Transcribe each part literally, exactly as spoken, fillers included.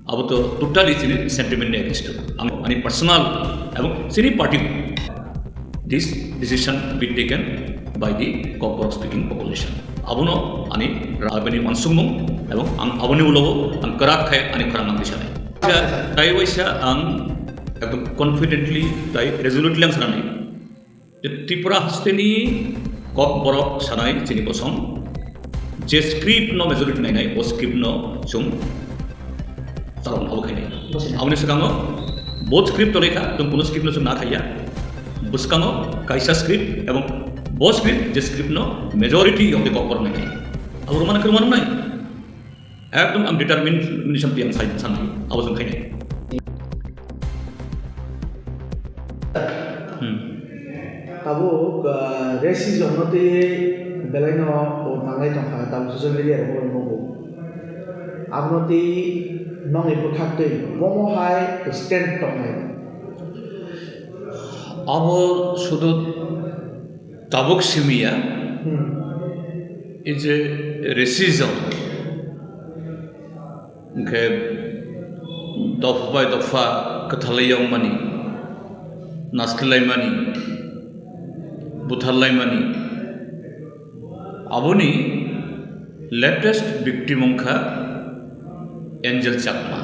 Abo to totally chini sentiment ni against o. Ang ani personal ebong chini party, this decision be taken by the Kokborok speaking population. Abono ani ra-, aboni uansukmung ebong ang aboni ulo ang kwrak khai ani khorang ang sanai. Tei waisa ang ekdom confidently tei resolutely ang sanai. Tripura hasteni Kokborok sanai chini bosong je script no majority nainai, o script no chwng chalok abo khainai. Bosong. Aboni swkango bo script tolai kha, chwng kuno script no chwng na khaiya. Bwskango kaisa script ebong bo script je script no majority of the Kokborok nainai. Abo rwmani kwrwngma nai. Ekdom ang determination tiyang sai sanai, abo chwng khainai. Hmm. Tabuk, ah, racism no twi belai no o nanglai tongkha, tabuk social media rok o nugo. Abono twi nongni bwkhak twi bomo hai stand tongnai. Abo sudu tabuk simiya, Hmm. Ei je racism, hwnkhe dopha bai dopha kwthalai yongmani, naskhlaimani, butharlaimani, aboni latest victim wngkha Angel Chakma.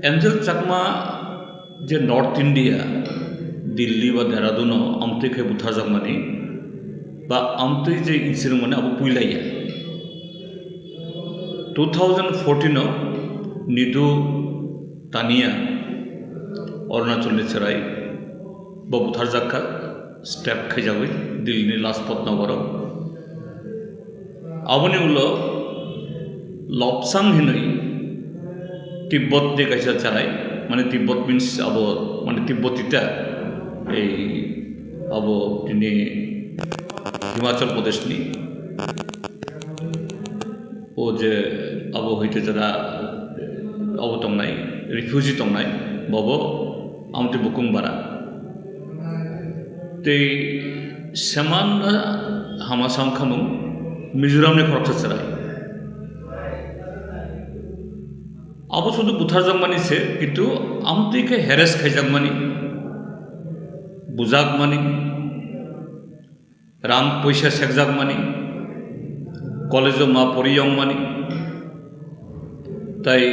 Angel Chakma je North India, Delhi ba Dehradun o amtwi khe butharjakmani ba amtwi je incident mani abo puilaiya. Two thousand fourteen o Nidu Tania, Arunachal ni chwrai, bo butharjak kha, stab khaijagwi Delhi ni Lajpat Nagar o. Aboni ulo Lobsang hinwi Tibbot ni kaisa chwrai, mane Tibbot means abo, mane Tibboti ta, ei abo tini Himachal Pradesh ni, o je abo hwite jara abo tongnai, refugee tongnai, bobo amtwi bukung bara. Tei seman hama sam khamung Mizoram ni khoroksa chwrai. Abo sudu butharjakmani se, kintu amtwi khe harass khaijakmani, bujakmani, rang poisa sekjakmani, college o ma pori yongmani, tai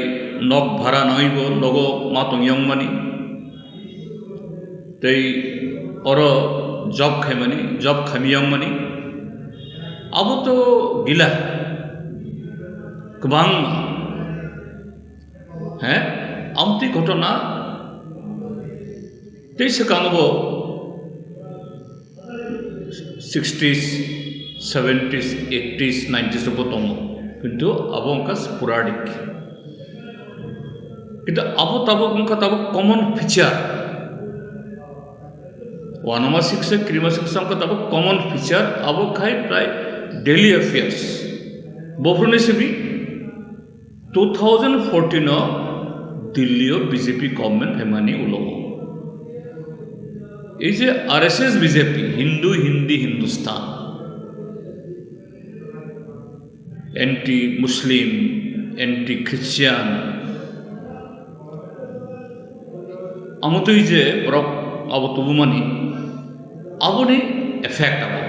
nok bhara naibo nogo ma tong yongmani, tei oro job khaimani, job khaimi yongmani, abo to gila kwbangma, he, amtwi ghotona tei swkango bo sixties, seventies, eighties, nineties rokbo tongo, kintu abo wngkha sporadic. Kintu abo tabuk wngkha tabuk common feature. Uanama siksa, kirima siksa wngkha tabuk common feature, abo khai prai daily affairs. Bophuruni simi two thousand fourteen o Delhi o B J P government phaimani ulo. Ei je R S S B J P, Hindu, Hindi, Hindustan, anti-Muslim, anti-Christian, amotwi je borok abo tubumani, aboni effect abo.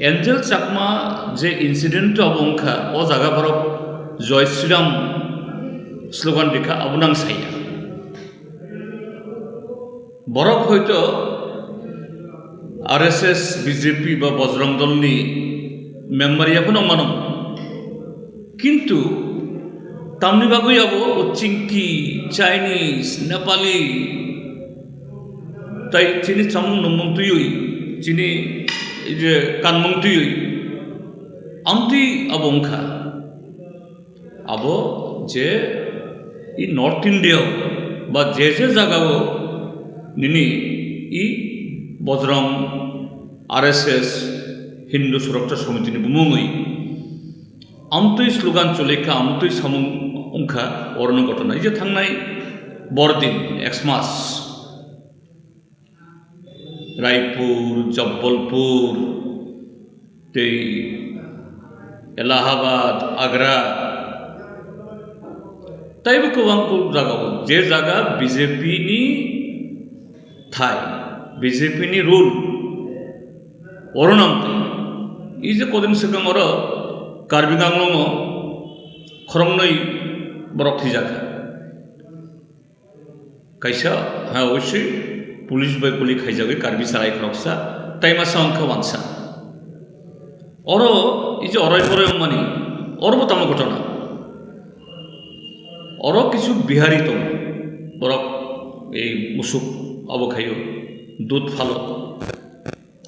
Angel Chakma je incident abo wngkha, o jaga borok Joy Shri Ram slogan rikha, abo nang saya. Borok hoito R S S, B J P ba Bajrang Dol ni member ya phano mano. Kintu tamni bagwi abo Chingki, Chinese, Nepali, tai chini chamung nungmung twiwi, chini je kanmung twiwi, amtwi abo wngkha. Abo je i North India o ba je je jaga o nini i Bajrang, R S S, Hindu Suraksha Samiti ni bumungwi amtwi slogan choli kha, amtwi samung wngkha, orono ghotona. Ei je thangnai bordin, Xmas, Raipur, Jabalpur, tei Allahabad, Agra, Taibo kwbang kuk jaga o, je jaga B J P ni thai, B J P ni rule, oro nang twi. I je kodin swkang oro Karbi Anglong o khoroknwi borok thwijakha. Kaisa, ha, oiswi police bai guli khaijagwi Karbi chwrai khoroksa, tai masa wngkha wansa. Oro, i je orai borai wngmani, oro bo tamo ghotona. Oro kisu Bihari tongo, borok ei musuk abo khaio, dud phalo.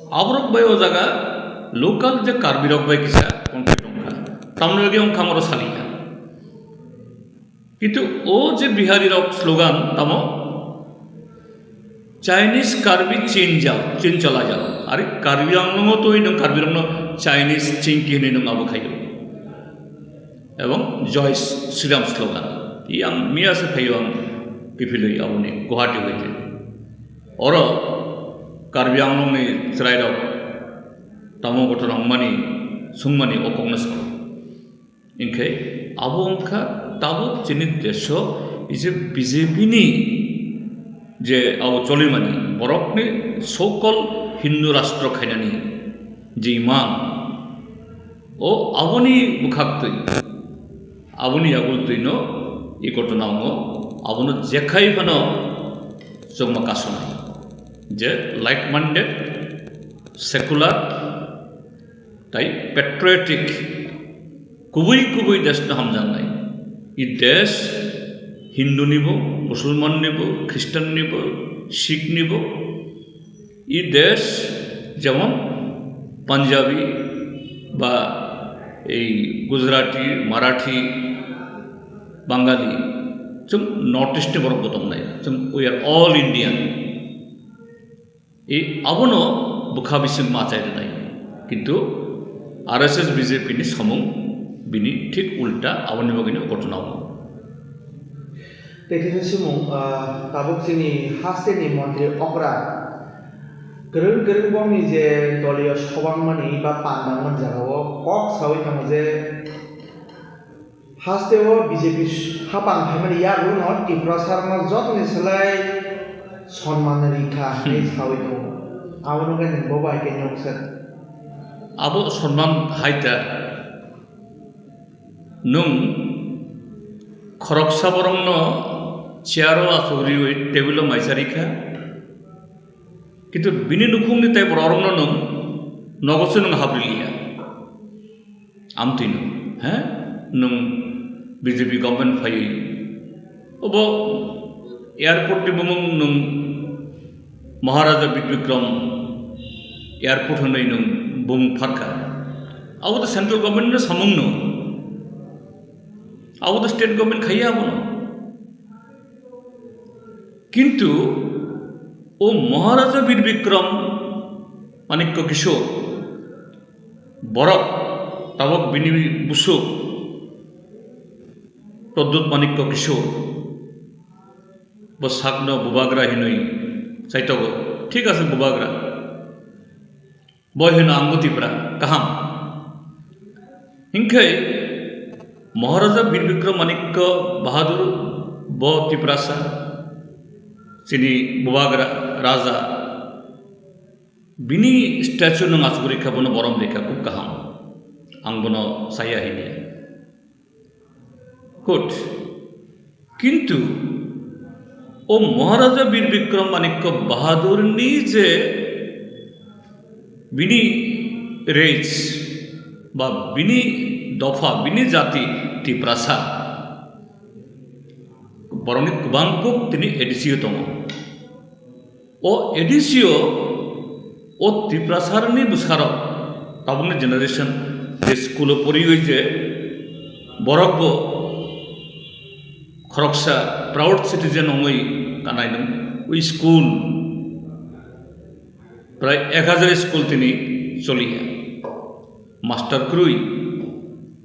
Aborok bai o jaga local je Karbi rok bai kisa conflict wngkha. Tamni logi wngkha oro saliya. Kintu o je Bihari rok slogan tamo, "Chinese Karbi chin jao, chin chala jao." Are Karbi Anglong o twi nwng Karbi rokno Chinese chinki hinwi nwng abo khaio. Ebong Jai Shriram slogan. Yang miya se phaio ang kiphilwi aboni Guwahati hoite. Oro Karbi Anglong ni chwrai rok tamo ghotona wngmani, swngmani o kokno sao. Hinkhe abo wngkha tabuk chini deso je B J P ni je abo cholimani borokni so-called Hindu rashtra khainani je imang o aboni bwkhak twi, aboni yagul twino i ghotona wngo, abono jekhai phano chwngma kasonai je like-minded, secular, tai patriotic, kubui kubui desh no hamjaknai. I desh Hindu ni bo, Musulman ni bo, Christian ni bo, Sikh ni bo. I desh jemon Punjabi ba ei Gujarati, Marathi, Bangali, chwng North East ni borok bo tongnai. Chwng, we are all Indian. I abono bwkha bising ma chai rwnai. Kintu R S S B J P ni samung bini thik ulta, aboni bagwino ghotona wngo. Tei khe simung, ah, tabuk chini hasteni montri okra kwrwng kwrwng bongni je doliyo sobangmani ba pandangmani jagao kok sawi thango je, haste o B J P hapang phaimani yagulo no Tiprasa rokno jotoni slai sonman rikha hinwi sawi tongo. Abono khe nwng bo bai khe nuksa. Abo sonman hai ta. Nwng khoroksa borokno chair o achuk riwi table o maisa rikha. Kintu bini nukhungni tei bororokno nwng nogo se nwng habriliya. Amtwino, he? Nwng B J P government phaiwi obo airport ni bumung nwng Maharaja Bir Bikram airport hwnwi nwng bumung pharkha. Abo to central government no samung no. Abo to state government khaiya abono. Kintu o Maharaja Bir Bikram Manikya Kishore borok tabok bini busuk Pradyut Manikya Kishore bo sakno bubagra hinwi chaitogo. Thik ase, bubagra. Bo hino ang bo Tipra, kaham. Hinkhe Maharaja Bir Bikram Manikya Bahadur bo Tiprasa, chini bubagra raja, bini statue no achuk rikha, bono borom rikha, khub kaham. Ang bono saya hini. Good. Kintu o Maharaja Bir Bikram Manikya Bahadur ni je bini race ba bini dopha, bini jati Tiprasa, borokni kwbang kuk tini A D C o tongo. O A D C o, o Tiprasarni bwsarok, tabukni generation je school o poriwi je borok bo khoroksa proud citizen wngwi kanai nung, wi school prai ek hajar school tini choliya. Master kwrwi,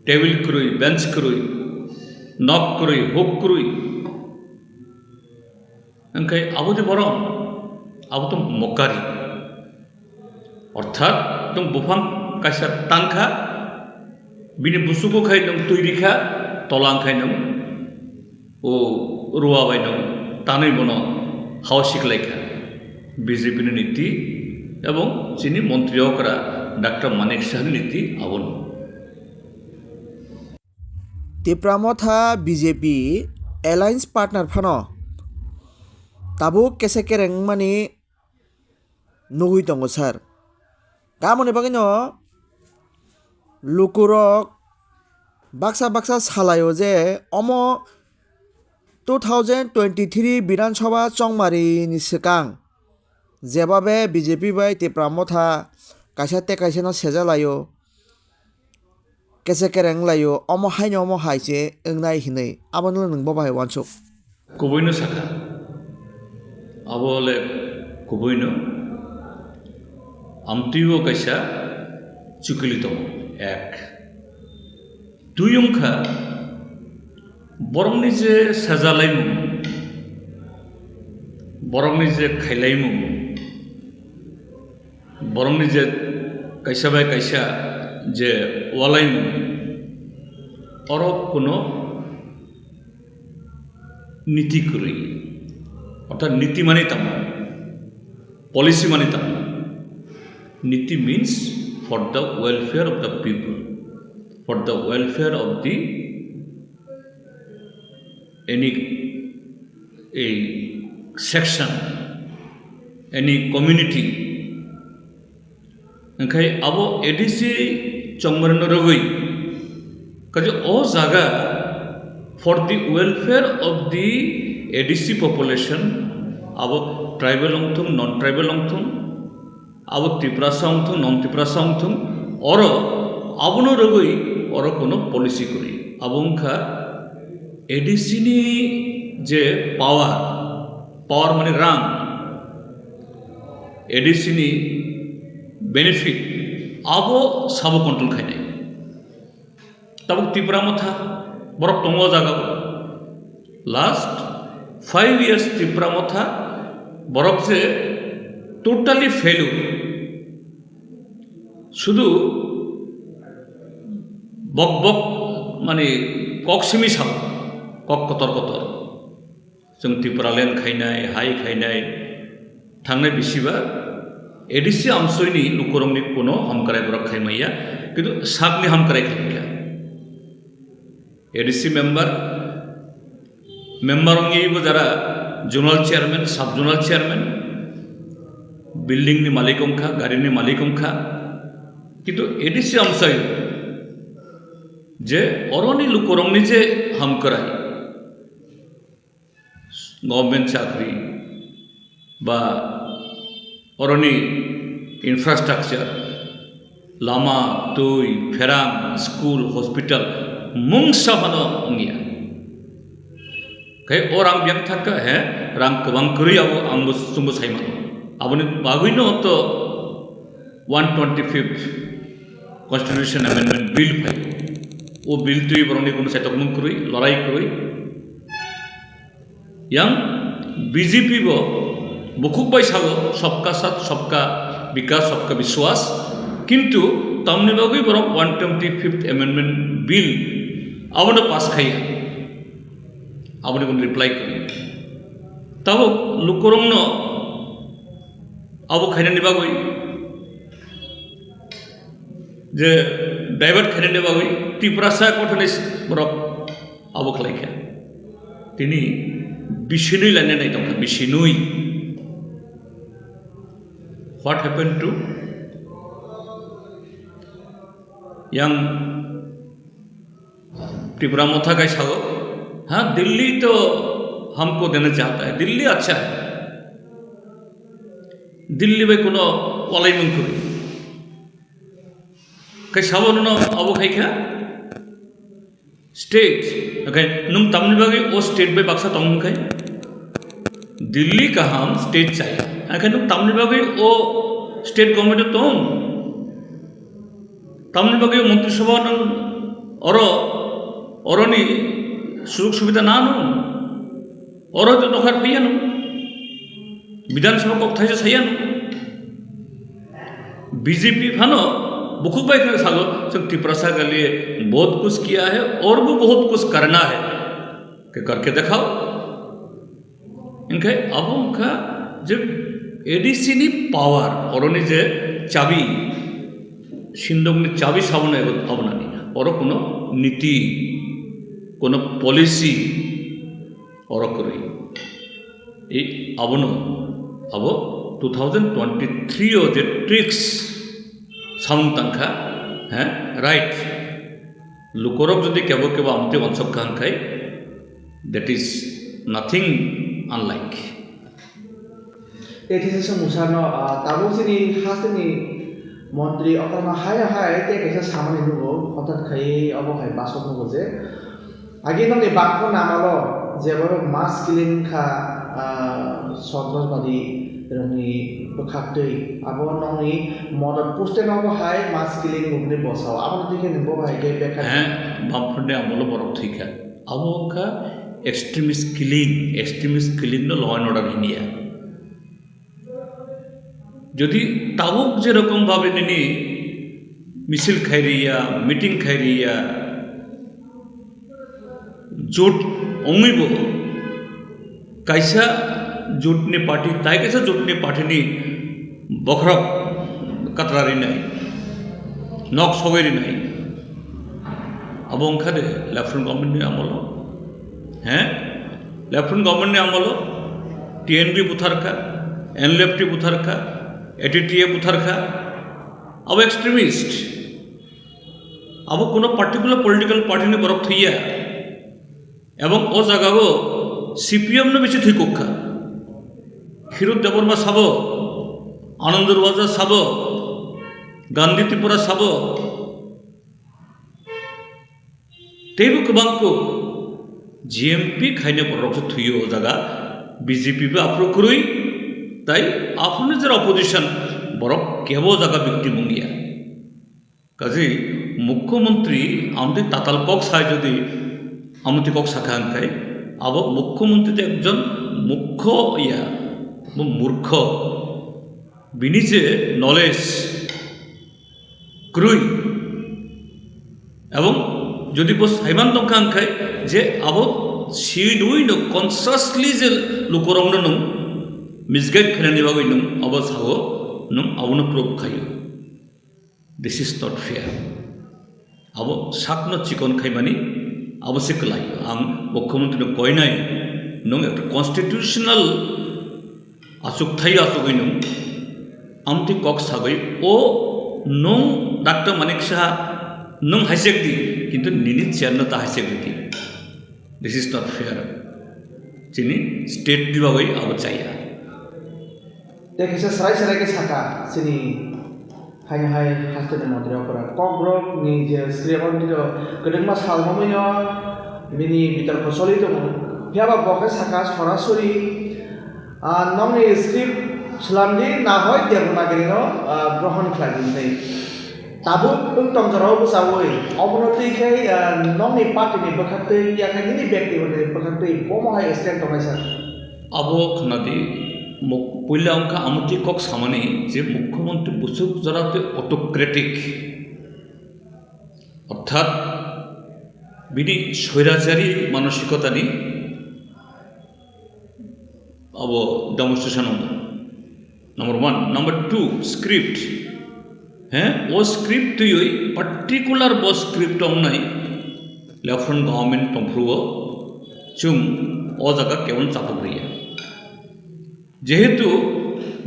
table kwrwi, bench kwrwi, nok kwrwi, huk kwrwi. Hwnkhe abo de borok, abo to mokari. Orthat nwng buphang kaisa tangkha, bini busugo khai nwng twi rikha, tola wngkhai nwng o Rua bai no tanwi bono hao siklaikha. B J P ni niti ebong chini montri okra Doctor Manik Saha ni niti abono. Tipra Motha B J P alliance partner phano tabuk kesa kereng wngmani nugwi tongo sir. Tamoni bagwino lukurok baksa baksa salaio je omo two thousand twenty-three Bidhan Sabha chongmari ni swkang jebabe B J P bai Tipra Motha kaisa tei kaisa no sejalaio, kesa kereng wnglaio, omo haino omo hai se wngnai hinwi abono nwng bo bahai uansuk. Kubuino sakha, abo le kubuino amtwi o kaisa chukili tongo, ek. Twi wngkha borokni je sajalaimung, borokni je khailaimung, borokni je kaisa bai kaisa je walaimung, oro kuno niti kwrwi. Orthat niti mani tamo? Policy mani tamo? Niti means for the welfare of the people, for the welfare of the any a section, any community. Hwnkhe abo A D C chongmarino rwgwi kaisa o jaga for the welfare of the A D C population, abo tribal wngthung, non tribal wngthung, abo Tiprasa wngthung, non Tiprasa wngthung, oro abono rwgwi oro kuno policy kwrwi. Abo wngkha A D C ni je power, power mane rang, A D C ni benefit, abo sabo control khainai. Tabuk Tipra Motha borok tongo o jaga o. Last five years Tipra Motha borok je totally failure. Sudu bok bok mani kok simi sao, kok kotor kotor. Chwng Tipraland khainai, hai khainai, thangnai bisiba A D C amsoini lukurokni kuno hamkrai borok khaimaiya, kintu sakni hamkrai khaikha. A D C member, member wngwi bo jara zonal chairman, sub zonal chairman, building ni malik wngkha, gari ni malik wngkha, kintu A D C amsai je oroni lukurokni je hamkrai, government chakri ba oroni infrastructure, lama, twi, pherang, school, hospital, mungsa phano wngya. Khai o rang biyang thangkha, he, rang kwbang kwrwi abo ang bo chwngbo sai mano. Aboni bagwino to one twenty-fifth Constitution Amendment Bill phai. O bill twi borokni kuno saitokmung kwrwi, lorai kwrwi. Yang B J P bo bukhuk bai sago, "Sabka Saath, Sabka Vikas, Sabka Vishwas," kintu tamni bagwi borok one twenty-fifth Amendment Bill abono pass khaiya, aboni kuno reply kwrwi. Tabuk lukurokno abo khainani bagwi je divert khainani bagwi Tiprasa kothani borok abo khlaikha. Tini bisinwi lainani tongkha, bisinwi. What happened to yang Tipra Motha kai sago, "Ha, Delhi to humko dena chahta hai, Delhi acha hai." Delhi bai kuno walai mung kwrwi. Kai sabo nono abo khai kha? State. Oke, nung tamni bagwi o state bai baksa tong khai? Delhi kaham state chaya. Oke, nung tamni bagwi o state government tong? Tamni bagwi montri sabha nung oro, oroni sujog subidha na nung? Oro to dokhar phiyano. Bidhan Sabha kok thaisa sayano. B J P phano bukhuk bai khna sago, "Chwng Tiprasa ke liye bahut kuch kiya hai aur bhi bahut kuch karna hai." Ke karke dekhao. Hinkhe abo wngkha je A D C ni power, oroni je chabi, sindokni chabi sabono ebo abonani. Oro kuno niti, kuno policy oro kwrwi. I abono, abo two thousand twenty-three o je tricks samung tangkha, he, right. Lukorok jodi kebo kebo amtwi onsok kha hwnkhai, that is nothing unlike. Tei kisa swngmung sano, ah, tabuk chini hasteni montri okorno hai hai tei kaisa samani nugo, hothat khai obo hai basok nugo je, agi nokni bangkho namalo jeba mass killing kha, ah, sontrasbadi rokni bwkhaktwi, abo nokni modot puste nogo hai mass killing rokni bosao, aboni twi khe nwng bo hai khe bekha. He, bangphorni amolo borok thwi kha. Abo wngkha extremist killing, extremist killing no law and order hinya. Jodi tabuk jerokom bhabe nini misil khairiya, meeting khairiya, jot ongwibo kaisa jotni party, tai kaisa jotni party ni bokhorok katra rinai, nok sogwi rinai. Abo wngkha de Lieutenant Government ni amolo, he? Lieutenant Government ni amolo T N B butharkha, N L F T butharkha, A T T A butharkha, abo extremist. Abo kuno particular political party ni borok thwiya. Ebong o jagao C P M no bisi thwikuk kha. Khirut Debbarma sabo, Anand Ruwaja sabo, Gandhi Tripura sabo, teibo kwbangkuk G M P khaina borok se thwiyo o jaga, B J P bo aphuru kwrwi, tai aphuru je opposition borok kebo o jaga victim wngya. Kaji mukhyamantri amtwi tatal kok sai jodi amtwi kok sakha hwnkhai, abo mukhyamantri de ekjon mukkho ya, bo murkho. Bini je knowledge kwrwi, ebong jodi bo saiman tongkha hwnkhai je abo sinwi no consciously je lukorokno nwng misguide khainani bagwi nwng abo sao, nwng abono prove khaio. This is not fair. Abo sakno chikon khaimani abo se kwlai. Ang mukhyamantri no koinai, nwng ekta constitutional achukthai achugwi nwng amtwi kok sagwi o nwng Doctor Manik Saha nwng haisek di, kintu nini chair no ta haisek di. This is not fair. Chini state ni bagwi abo chaya. Tei kaisa serai serai khe sakha chini Haino hai hasteni montri okra Kokborok ni je script o nini kwdwkma sal romwi no bini bitorko choli tongo. Phiya ba bo khe sakha sorasori, ah, nokni script swlam di, na hoi Devanagiri no, ah, grohon khlai di hinwi. Tabuk wng tong jora o bwchaui obono twi khe, ah, nokni party ni bwkhaktwi ya khe nini byaktigoto ni bwkhaktwi bomo hai stand tongnai sir. Abo khwnadi, muk-, puila wngkha amotwi kok samani je mukhyamantri bwswk jora tei autocratic, orthat bini swairajari manosikotani abo demonstration wngo. Number one. Number two, script. He, o script twiwi particular bo script wngnai Lieutenant Government tongphuru o, chwng o jaga kebon chapuk riya. Jehetu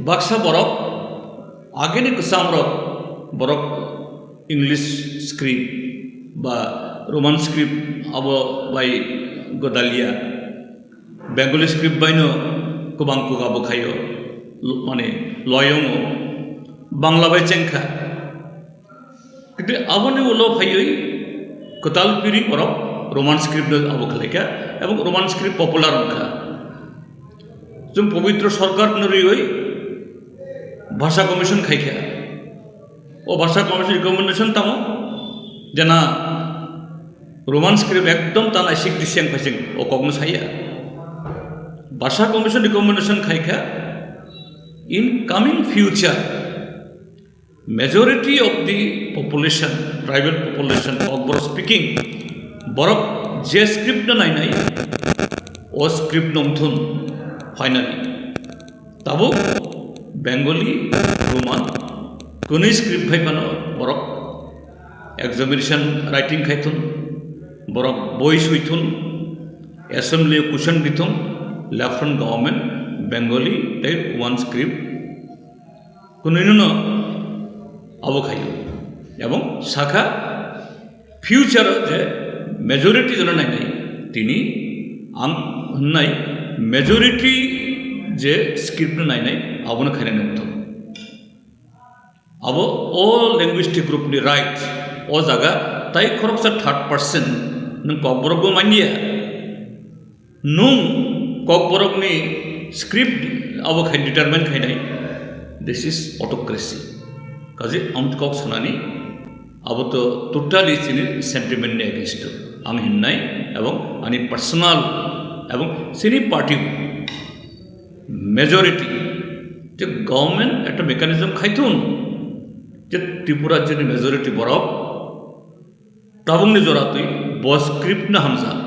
baksa borok agini kwcham rok borok English script ba Roman script abo bai gwdalya. Bengali script baino kwbang kok abo khaio, lo-, mane loyongo, Bangla bai chengkha. Kintu aboni ulo phaiwi kwtal piri borok Roman script no abo khwlaikha, ebong Roman script popular wngkha. Chwng Pabitra Sarkar no riwi Bhasha Commission khaikha. O Bhasha Commission recommendation tamo jena Roman script ekdom ta naisik diseng phaising o kokno saya. Bhasha Commission recommendation khaikha, in coming future majority of the population, tribal population, Kokborok speaking borok Je script no nainai, o script no wngthun finally. Tabuk Bengali, Roman, kwnwi script phai phano borok examination writing khai thun, borok boi sui thun, assembly o question di thun, left front government, Bengali tei Roman script kwnwi no abo khai. Ebong sakha future o je majority jono nainai, tini ang hwnnai majority je script no nainai abono khainani wngthok. Abo o linguistic group ni right, o jaga tai khoroksa third person nwng Kokborok bo manya. Nwng Kokborokni script abo khai determine khainai, this is autocracy. Kaje amtwk kok sanani abo to totally chini sentiment ni against o. Ang hinnai ebong ani personal ebong chini party majority je government ekta mechanism khaithun je Tripura jini majority borok tabukni joratwi bo script no hamjak,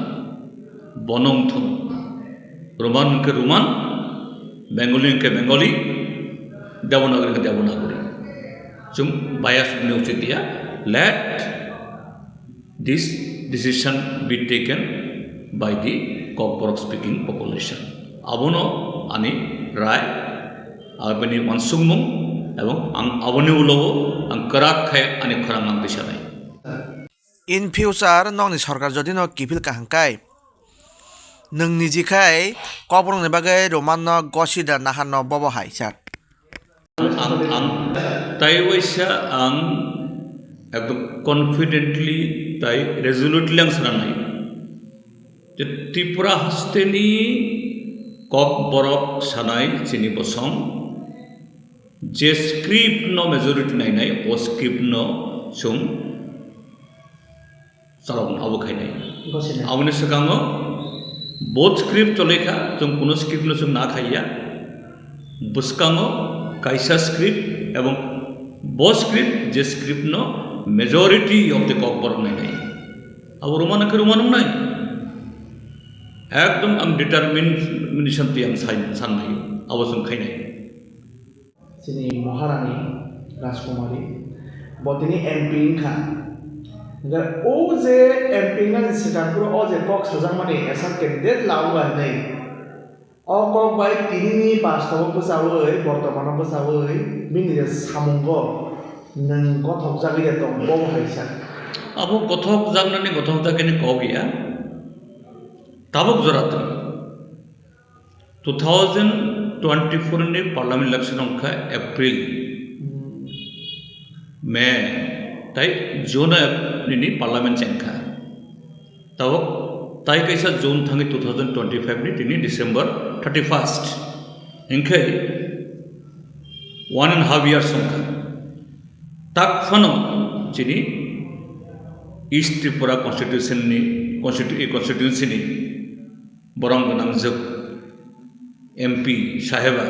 bono wngthun. Roman hwnkhe Roman, Bengali hwnkhe Bengali, Devanagari hwnkhe Devanagari. Chwng bias wngni uchit ya, let this decision be taken by the Kokborok speaking population. Abono ani rai, aboni uansukmung, ebong ang aboni ulo ang kwrak khe ani khorang ang tisanai. In future nokni sorkar jodi no kiphil kaham kai, nwng niji khai Kokborokni bagwi Roman no gosi da nahar no bobo hai sir. Ang, ang, tai waisa ang ekdom confidently tai resolutely ang sananai je Tripura hasteni Kokborok sanai chini bosong je script no majority nainai, o script no chwng chalokno abo khainai. Gosinai. Aboni swkango both script cholaikha, chwng kuno script no chwng na khaiya. Bwskango kaisa script ebong bo script, je script no majority of the Kokborok nainai. Abo Roman khe Roman wngnai. Ekdom ang determination twi ang sai-, sannai. Abo chwng khainai. Chini Maharani Rajkumari, bo tini M P wngkha. Hingkhe o je M P wngnani swkang phuru o je kok sajakmani esa candidate labuga hinwi. O kok bai tinini bastobo bwchaui, bortomano bwchaui, bini je samungo nwng gothokjagwi de tong, bo hai sa. Abo gothokjaknani gothokjakgani kok ya. Tabuk jora twi. Two thousand twenty-four ni parliament election wngkha April, May, tai June nini parliament chengkha. Tabuk tai kaisa June thangwi two thousand twenty-five ni tini December thirty-first. Hinkhe one and half years wngkha. Tak phano chini East Tripura constitution ni, constitu-, constituency ni borok gwnangjwk M P saheba,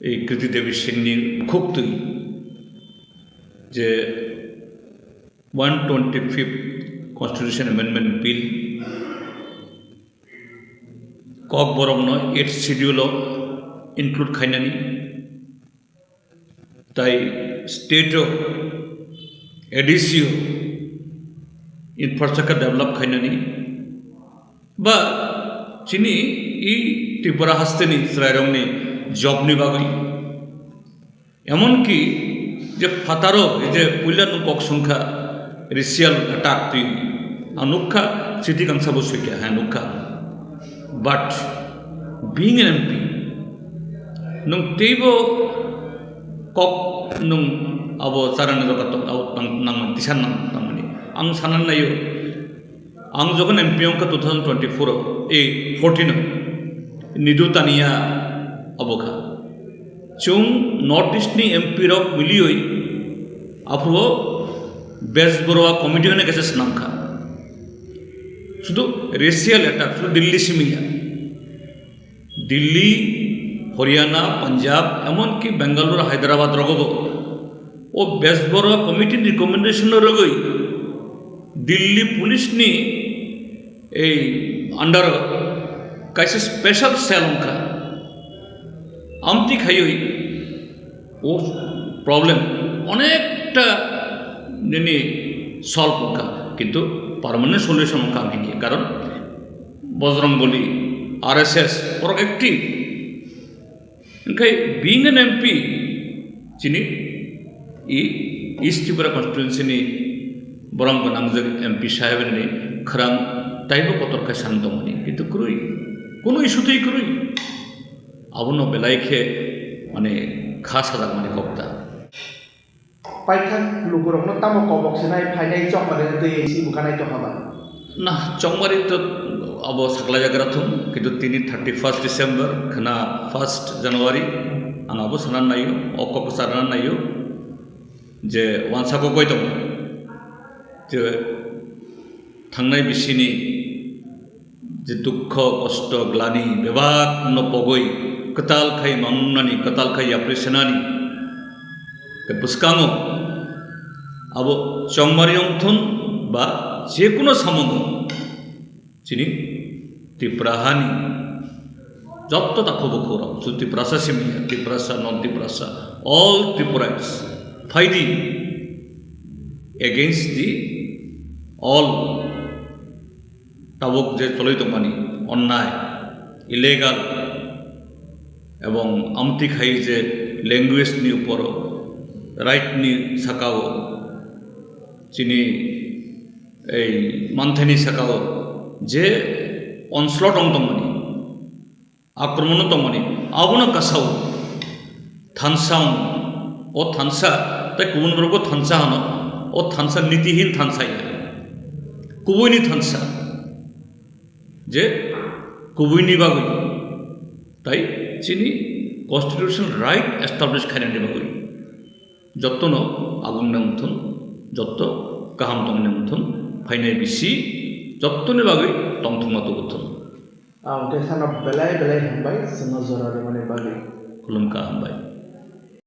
ei Kriti Devi Singh ni bukhuktwi je one twenty-fifth Constitution Amendment Bill, Kokborokno Eighth Schedule o include khainani, tai state o A D C o infrastructure develop khainani, ba chini i Tripura hasteni chwrairokni job ni bagwi, emonki je phataro je puila nwng kok songkha racial attack twi ang nukha, chiti kangsa bo soikha, ha nukha. But being an M P, nwng teibo kok nwng abo charani doga tong, abo nang, nangmani, tisa nang, nangmani. Ang sanan naio, ang jokhon M P wngkha two thousand twenty-four o, eh, fourteen o, Nidu Tania abo kha. Chwng North East ni M P rok milioi aphuru Bej Baruah committee hwnwi kaisa swnamkha. Sudu racial attack, sudu Delhi simi ya. Delhi, Haryana, Punjab, emonki Bangalore, Hyderabad rogobo o Bej Baruah committee ni recommendation no rwgwi Delhi police ni ei under o kaisa special cell wngkha. Amtwi khaiwi o problem onekta nini solve wngkha, kintu permanent solution wngkha hini, karon Bajrang Bali, R S S borok active. Hingkhe being an M P, chini i East Tripura constituency ni borok gwnangjak M P saheb ni khwrang taibo kotor khe san tongmani, kintu kwrwi, kunu issue twi kwrwi. Abono belai khe, mane, kha sajakmani kok ta. Paithak lukurokno tamo kobok sinai phainai chongmani twi si bwkha naitokha ba? Na, chongmari to abo saklaijagra thung, kintu tini thirty first December, khna first January, ang abo sana naio, o kok sana naio, je wansa kok bai tongo, je thangnai bisini je dukho, kosto, glani, bebak no pogwi, kwtal khai mangnani, kwtal khai yapri senani, tei bwskango abo chongmari wngthun ba je kuno samungo chini Tripura hani jotto takhu bukhu rok, sudhu Tiprasa simi ya, Tiprasa, non Tiprasa, all Tripurians, phaidi against the all tabuk je choloi tongmani onnai, illegal, ebong amtwi khai je language ni upor, right ni sakao, chini ei manthai ni sakao je onslaught wng tongmani, akromon tongmani, abono kasao thansa wng, o thansa, tei kubun borok bo thansa hano, o thansa nitihin thansa ya, kubuini thansa, je kubuini bagwi, tai chini constitutional right establish khainani bagwi jottono agung nang thun, jotto kaham tong nang thun, phainai bisi jottoni bagwi tongthokma tubu thun. Ang khe sana belai belai hambai, chwngno jora rwmani bagwi. Khulumkha, hambai.